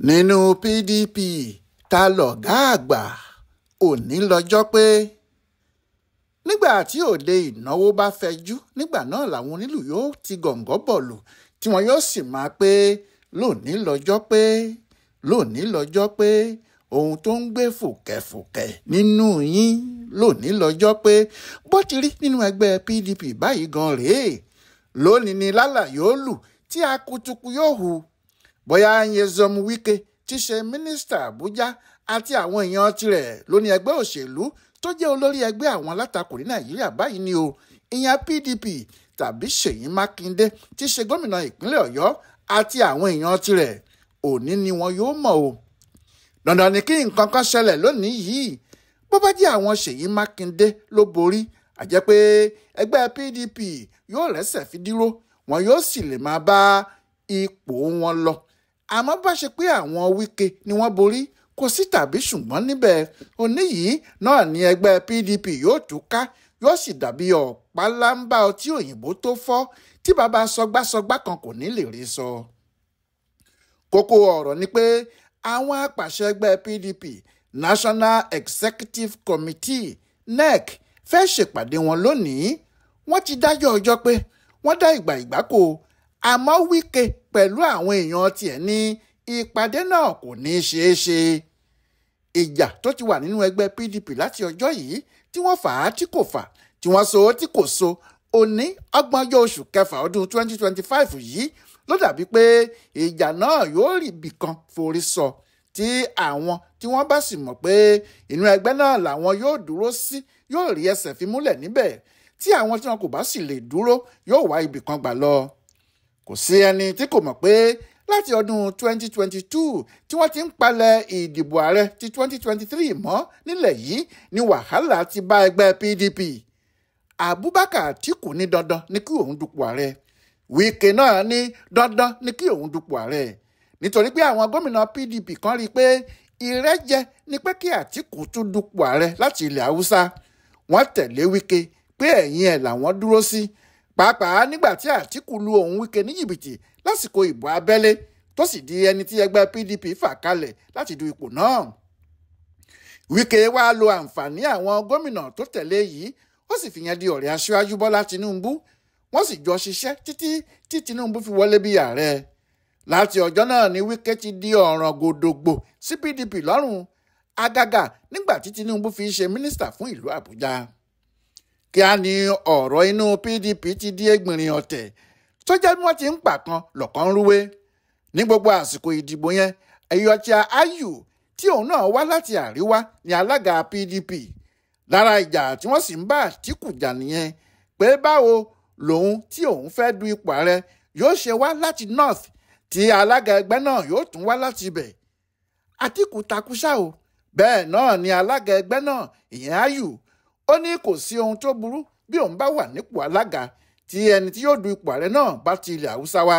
Nínú PDP, ta lọ̀gá àgbà? Òní lọ́jọ́ pé nígbà tí òde ìnáwó bá fẹjú, nígbà náà làwọn onílù yóò ti gọ̀ǹgọ̀ bọ̀lù tí wọn yóò sì máa pé lónìí lọ́jọ́ pé, lónìí lọ́jọ́ pé, ohun tó ń gbé fùkẹ̀fùkẹ̀ nínú yín lónìí lọ́jọ́ pé. Bó ti rí nínú ẹgbẹ́ PDP báyìí gan rèé. Lónìí ni lálà yóò lù tí akutuku yóò hu. Bóyá Nyesom Wike ti ṣe mínísítà Àbújá àti àwọn èèyàn tirẹ̀ lóní ẹgbẹ́ òṣèlú tó jẹ́ olórí ẹgbẹ́ àwọn alátakò ní Nàìjíríà báyìí ni o, ìyẹn PDP, tàbí Ṣèyí Mákindé ti ṣe gómìnà ìpínlẹ̀ Ọ̀yọ́ àti àwọn èèyàn tirẹ̀, òní ni wọn yóò mọ̀ o. Dandan ni kí nǹkan kan ṣẹlẹ̀ lónìí yìí. Bó bá jẹ́ àwọn Ṣèyí Mákindé ló borí, àjẹ́ pé ẹgbẹ́ PDP yóò rẹ́sẹ̀ fi dúró, wọn yóò sì lè máa bá ipò wọn lọ. Àmọ́ bá ṣe pé àwọn Wike ni wọ́n borí, kò sí tàbí ṣùgbọ́n níbẹ̀. Òní yìí náà ni ẹgbẹ́ PDP yóò túká, yóò sì dàbí ọ̀páláńbá ọtí òyìnbó tó fọ́ tí bàbá sọgbásọgbá kan kò ní lè rí sọ. Kókó ọ̀rọ̀ ni pé àwọn apàṣẹ ẹgbẹ́ PDP, National Executive Committee, NEC, fẹ́ ṣèpàdé wọn lónìí. Wọ́n ti dájọ́ ọjọ́ pé wọ́n dá ìgbà ìgbáko, àmọ́ Wike pẹ̀lú àwọn èèyàn tiẹ̀ ní ìpàdé náà kò ní ṣeé ṣe. Ìjà tó ti wà nínú ẹgbẹ́ PDP láti ọjọ́ yìí tí wọ́n fà á tí kò fà, tí wọ́n so tí kò so, òní ọgbọ̀njọ́ oṣù kẹfà ọdún 2025 yìí ló dàbí pé ìjà náà yóò rí ibì kan forí sọ, tí àwọn tí wọ́n bá sì mọ̀ pé inú ẹgbẹ́ náà làwọn yóò dúró sí yóò rí ẹsẹ̀ fi múlẹ̀ níbẹ̀, tí àwọn tí wọn kò bá sì lè dúró yóò wá ibì kan gbà lọ. Kò sí ẹni tí kò mọ̀ pé láti ọdún 2022 tí wọ́n ti ń palẹ̀ ìdìbò ààrẹ ti 2023 mọ́ nílẹ̀ yìí ni wàhálà ti bá ẹgbẹ́ PDP. Abubakar Atiku ní dandan ní kí òun dupò ààrẹ. Wike náà ní dandan ní kí òun dupò ààrẹ. Nítorí pé àwọn gómìnà PDP kan rí i pé ìrẹ́jẹ ni pé kí Atiku tún dupò ààrẹ láti ilẹ̀ Haúsá. Wọ́n tẹ̀lé Wike pé ẹ̀yìn ẹ̀ làwọn dúró sí. Pàápàá nígbà tí Atiku lu òun Wike ní jìbìtì lásìkò ìbò abẹ́lé tó sì di ẹni tí ẹgbẹ́ PDP fà kalẹ̀ láti du ipò náà. Wike wá lo àǹfààní àwọn gómìnà tó tẹ̀lé yìí, ó sì fìyẹn di ọ̀rẹ́ aṣíwájú Bọ́lá Tinubu. Wọ́n sì jọ ṣiṣẹ́ títí tí Tinubu fi wọlé bí ààrẹ. Láti ọjọ́ náà ni Wike ti di ọ̀ràn gòdògbò sí PDP lọ́rùn, àgàgà nígbà tí Tinubu fi ṣe mínísítà fún ìlú Àbújá. Kíá ni ọ̀rọ̀ inú PDP ti di ẹgbìnrin ọ̀tẹ̀ tó jẹ́ bí wọ́n ti ń pa kan lọ́kàn rúwé. Ní gbogbo àsìkò ìdìbò yẹn, Iyorchia Ayu tí òun náà wá láti àríwá ni alága PDP. Lára ìjà tí wọ́n sì ń bá Àtíkù jà nìyẹn pé báwo lòun tí òun fẹ́ du ipò ààrẹ yóò ṣe wá láti North tí alága ẹgbẹ́ náà yóò tún wá láti ibẹ̀. Àtíkù takú ṣá o. Bẹ́ẹ̀ náà ni alága ẹgbẹ́ náà, ìyẹn Ayu, ó ní kò sí ohun tó burú bí òun bá wà nípò alága tí ẹni tí yóò du ipò ààrẹ náà bá ti ilẹ̀ Haúsá wá.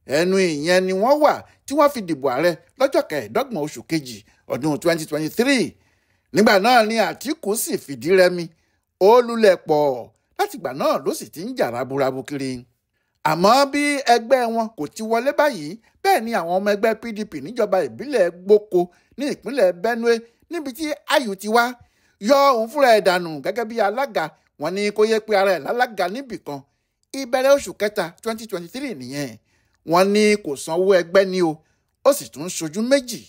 Ẹnu ìyẹn ni wọ́n wà tí wọ́n fi dìbò ààrẹ lọ́jọ́ kẹẹ̀ẹ́dọ́gbọ̀n oṣù kejì ọdún 2023. Nígbà náà ni Àtíkù sì fìdí rẹmi, ó lulẹ̀ pọ̀, látìgbà náà ló sì ti ń jà raburabu kiri. Àmọ́ bí ẹgbẹ́ wọn kò ti wọlé báyìí, bẹ́ẹ̀ ni àwọn ọmọ ẹgbẹ́ PDP níjọba ìbílẹ̀ Gboko ní ìpínlẹ̀ Benue níbi tí Ayu ti wá yọ òun fúnra ẹ̀ dànù gẹ́gẹ́ bí alága. Wọ́n ní kó yẹ pé ara ẹ̀ lálága níbì kan. Ìbẹ̀rẹ̀ oṣù kẹta 2023 nìyẹn. Wọ́n ní kò sanwó ẹgbẹ́ ni o, ó sì tún ṣojú méjì.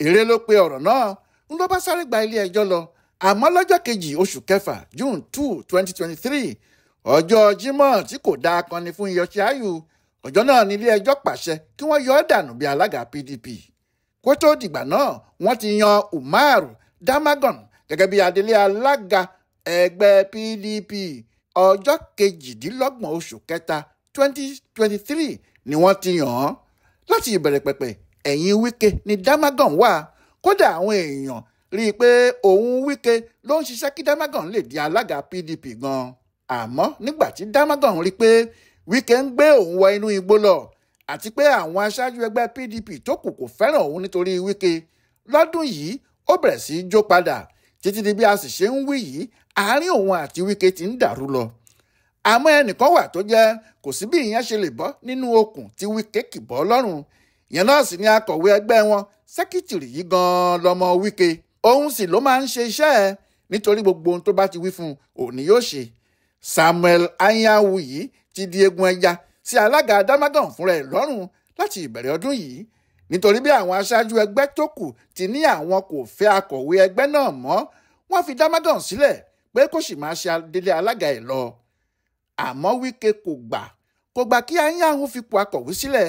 Èrè ló pe ọ̀rọ̀ náà, ń lọ bá sáré gba ilé ẹjọ́ lọ. Àmọ́ lọ́jọ́ kejì oṣù kẹfà June 2, 2023, ọjọ́ Jímọ̀ tí kò dáa kan ni fún Iyorchia Ayu. Ọjọ́ náà ní ilé ẹjọ́ pàṣẹ kí wọ́n yọ ọ́ dànù bí alága PDP. Kó tó dìgbà náà, wọ́n ti yan Umar Damagon gẹ́gẹ́ bí adelé alága ẹgbẹ́ PDP. Ọjọ́ kejìdínlọ́gbọ̀n oṣù kẹta 2023 ni wọ́n ti yàn án. Láti ìbẹ̀rẹ̀ pẹ̀pẹ̀ ẹ̀yìn Wike ni Damagon wà. Kódà àwọn èèyàn rí i pé òun Wike ló ń ṣiṣẹ́ kí Damagon lè di alága PDP gan. Àmọ́ nígbà tí Damagon rí i pé Wike ń gbé òun wọ inú igbó lọ àti pé àwọn aṣáájú ẹgbẹ́ PDP tó kù kò fẹ́ràn òun nítorí Wike, lọ́dún yìí ó bẹ̀rẹ̀ sí í jó padà. Títí di bí a sì ṣe ń wí yìí, àárín òun àti Wike ti ń dàrú lọ. Àmọ́ ẹnìkan wà tó jẹ́ kò sí bí ìyẹn ṣe lè bọ́ nínú okùn tí Wike kì bọ́ lọ́rùn. Ìyẹn náà sì ni akọ̀wé ẹgbẹ́ wọn, sẹ́kítìrì yìí gan-an lọmọ Wike. Òun sì ló máa ń ṣe iṣẹ́ ẹ̀ nítorí gbogbo ohun tó bá ti wí fún un òun ni yóò ṣe. Samuel Anyanwu yìí ti di egun ẹja sí alága Damagum fúnra ẹ̀ lọ́rùn láti ìbẹ̀rẹ̀ ọdún yìí, nítorí bí àwọn aṣáájú ẹgbẹ́ tó kù ti ní àwọn kò fẹ́ akọ̀wé ẹgbẹ́ náà mọ́, wọ́n fi Damagum sílẹ̀ pé kó sì máa ṣe adelé alága ẹ̀ lọ. Àmọ́ Wike kò gbà kí Anyanwu fipò akọ̀wé sílẹ̀.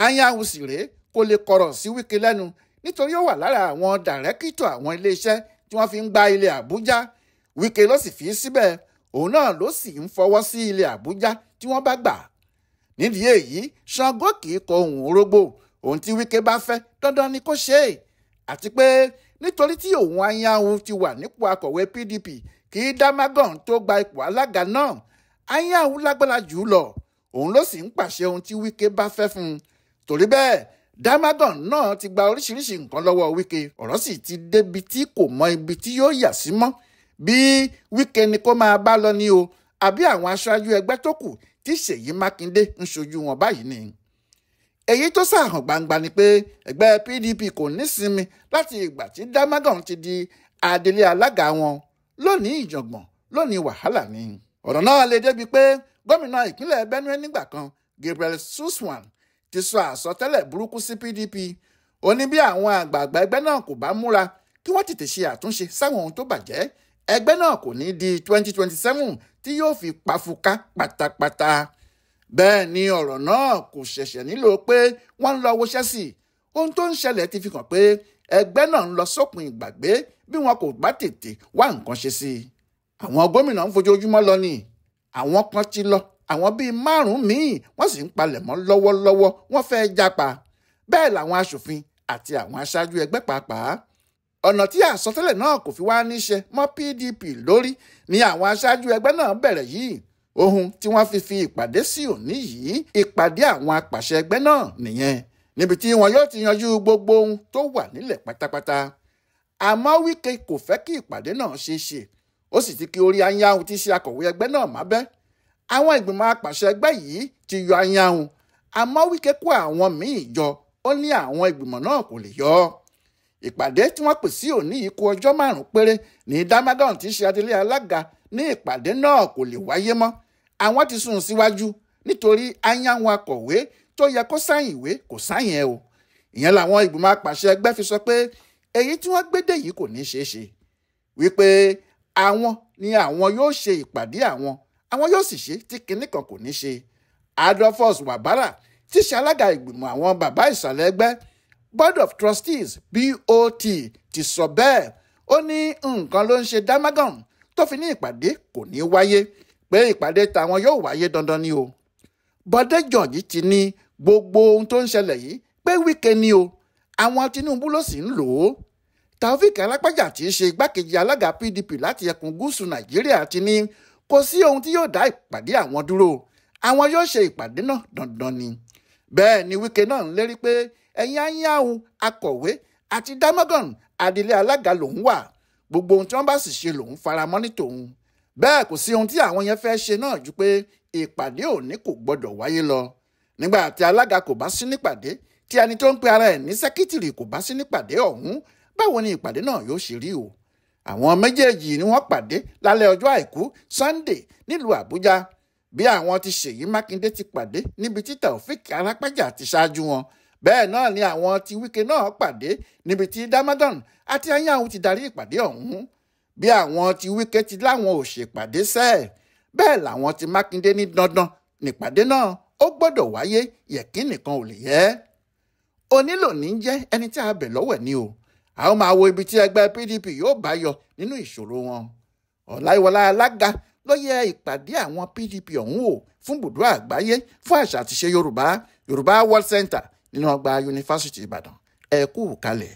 Anyanwu sì rèé kò lè kọ̀rọ̀ sí Wike lẹ́nu nítorí ó wà lára àwọn dàrẹ́kítọ̀ àwọn iléeṣẹ́ tí wọ́n fi ń gba ilẹ̀ Àbújá. Wike ló sì fi í síbẹ̀, òun náà ló sì ń fọwọ́ sí ilẹ̀ Àbújá tí wọ́n bá gbà. Nídìí èyí, Ṣàngó kì í kọ ohùn orógbó, ohun tí Wike bá fẹ́ dandan ni kó ṣe é. Àti pé nítorí tí òun Anyanwu ti wà nípò akọ̀wé PDP kí Damagum tó gba ipò alága náà, Anyanwu lágbára jù ú lọ, òun ló sì ń pàṣẹ ohun tí Wike bá fẹ́ fún un. Torí bẹ́ẹ̀, Damagum náà ti gba oríṣiríṣi nǹkan lọ́wọ́ Wike, ọ̀rọ̀ sì ti débi tí kò mọ ibi tí yóò yà sí mọ́. Bí Wike ni kó máa bá lọ ní o, àbí àwọn aṣáájú ẹgbẹ́ tó kù tí Ṣèyí Mákindé ń ṣojú wọn báyìí ni. Èyí tó ṣàhàn gbangba ni pé ẹgbẹ́ PDP kò nísinmi láti ìgbà tí Damagum ti di adelé alága wọn. Lónìí ìjàngbọ̀n, lónìí wàhálà ni. Ọ̀rọ̀ náà lè débi pé gómìnà ìpínlẹ̀ Benue nígbà kan, Gabriel Suswan, ti sọ àsọtẹ́lẹ̀ burúkú sí PDP. Ó ní bí àwọn àgbààgbà ẹgbẹ́ náà kò bá múra kí wọ́n tètè ṣe àtúnṣe sáwọn ohun tó bàjẹ́, ẹgbẹ́ náà kò ní di 2027 tí yóò fi pafùká pátápátá. Bẹ́ẹ̀ ni ọ̀rọ̀ náà kò ṣẹ̀ṣẹ̀ nílò pé wọ́n ń lọ woṣẹ́ sí. Ohun tó ń ṣẹlẹ̀ ti fi hàn pé ẹgbẹ́ náà ń lọ sópin ìgbàgbé bí wọn kò bá tètè wá nǹkan ṣe sí i. Àwọn gómìnà ń fojoojúmọ́ lọ ni, àwọn kan ti lọ, àwọn bíi 5 míì wọ́n sì ń palẹ̀mọ́ lọ́wọ́lọ́wọ́, wọ́n fẹ́ jápa. Bẹ́ẹ̀ làwọn aṣòfin àti àwọn aṣáájú ẹgbẹ́ pàápàá. Ọ̀nà tí àsọtẹ́lẹ̀ náà kò fi wá níṣe mọ́ PDP lórí ni àwọn aṣáájú ẹgbẹ́ náà bẹ̀rẹ̀ yìí. Ohun tí wọ́n fi fi ìpàdé sí òní yìí, ìpàdé àwọn apàṣẹ ẹgbẹ́ náà nìyẹn, níbi tí wọn yóò ti yanjú gbogbo ohun tó wà nílẹ̀ pátápátá. Àmọ́ Wike kò fẹ́ kí ìpàdé náà ṣeé ṣe, ó sì ti kí orí Anyanwu tí ṣe akọ̀wé ẹgbẹ́ náà mábẹ́. Àwọn ìgbìmọ̀ apàṣẹ ẹgbẹ́ yìí ti yọ Anyanwu, àmọ́ Wike kó àwọn míì jọ, ó ní àwọn ìgbìmọ̀ náà kò lè yọ ọ́. Ìpàdé tí wọ́n pè sí òní yìí kù ọjọ́ 5 péré ní Damagum tí ṣe adelé alága ní ìpàdé náà kò lè wáyé mọ́. Àwọn ti sún síwájú nítorí Anyanwu akọ̀wé tó yẹ kó sáyìn ìwé kò sáyìn ẹ̀ o. Ìyẹn làwọn ìgbìmọ̀ apàṣẹ ẹgbẹ́ fi sọ pé èyí tí wọ́n gbé dé yìí kò ní ṣeé ṣe, wípé àwọn ni àwọn yóò ṣe ìpàdé àwọn, àwọn yóò sì ṣe tí kinní kan kò ní ṣe. Adolphus Wabara tí ṣe alága ìgbìmọ̀ àwọn bàbá ìsàlẹ̀ ẹgbẹ́ Board of Trustees BOT ti sọ bẹ́ẹ̀. Ó ní nǹkan ló ń ṣe Damagum tó fi ní ìpàdé kò ní wáyé, pé ìpàdé tàwọn yóò wáyé dandan ni o. Bọ́dé George ti ní gbogbo ohun tó ń ṣẹlẹ̀ yìí pé Wike ni o, àwọn Tinubu ló sì ń lò ó. Taofik Alápájà tí í ṣe igbákejì alága PDP láti ẹkùn gúúsù Nàìjíríà ti ní kò sí ohun tí yóò dá ìpàdé àwọn dúró, àwọn yóò ṣe ìpàdé náà dandan ni. Bẹ́ẹ̀ ni Wike náà ń lérí pé ẹ̀yin Anyanwu akọ̀wé àti Damagum adelé alága lòún wà, gbogbo ohun tí wọ́n bá sì ṣe lòún faramọ́ ní tòun. Bẹ́ẹ̀ kò sí ohun tí àwọn yẹn fẹ́ ṣe náà ju pé ìpàdé òní kò gbọ́dọ̀ wáyé lọ. Nígbà tí alága kò bá sí nípàdé, tí ẹni tó ń pe ara ẹ̀ ní sẹ́kítìrì kò bá sí nípàdé ọ̀hún, báwo ni ìpàdé náà yóò ṣe rí o? Àwọn méjèèjì ni wọ́n pàdé lálẹ́ ọjọ́ àìkú Sunday nílùú Àbújá. Bí àwọn ti Ṣèyí Mákindé ti pàdé níbi tí Taofik Alápájà ti ṣáájú wọn, bẹ́ẹ̀ náà ni àwọn ti Wike náà pàdé níbi tí Damagum àti Anyanwu ti darí ìpàdé ọ̀hún. Bí àwọn ti Wike ti láwọn ò ṣèpàdé sẹ́ẹ̀, bẹ́ẹ̀ làwọn ti Mákindé ní dandan nípàdé náà ó gbọ́dọ̀ wáyé, yẹ̀kín nìkan ò lè yẹ. Onílò ní jẹ́ ẹni tí a bẹ̀ lọ́wẹ̀ ni o. A ó máa wo ibi tí ẹgbẹ́ PDP yóò bá yọ nínú ìṣòro wọn. Ọláyíwọlá alága ló yẹ ìpàdé àwọn PDP ọ̀hún wò fún bùdó àgbáyé fún àṣà àtiṣe Yorùbá, Yorùbá World Center nínú ọgbà Yunifásítì Ìbàdàn. Ẹ kú kalẹ̀.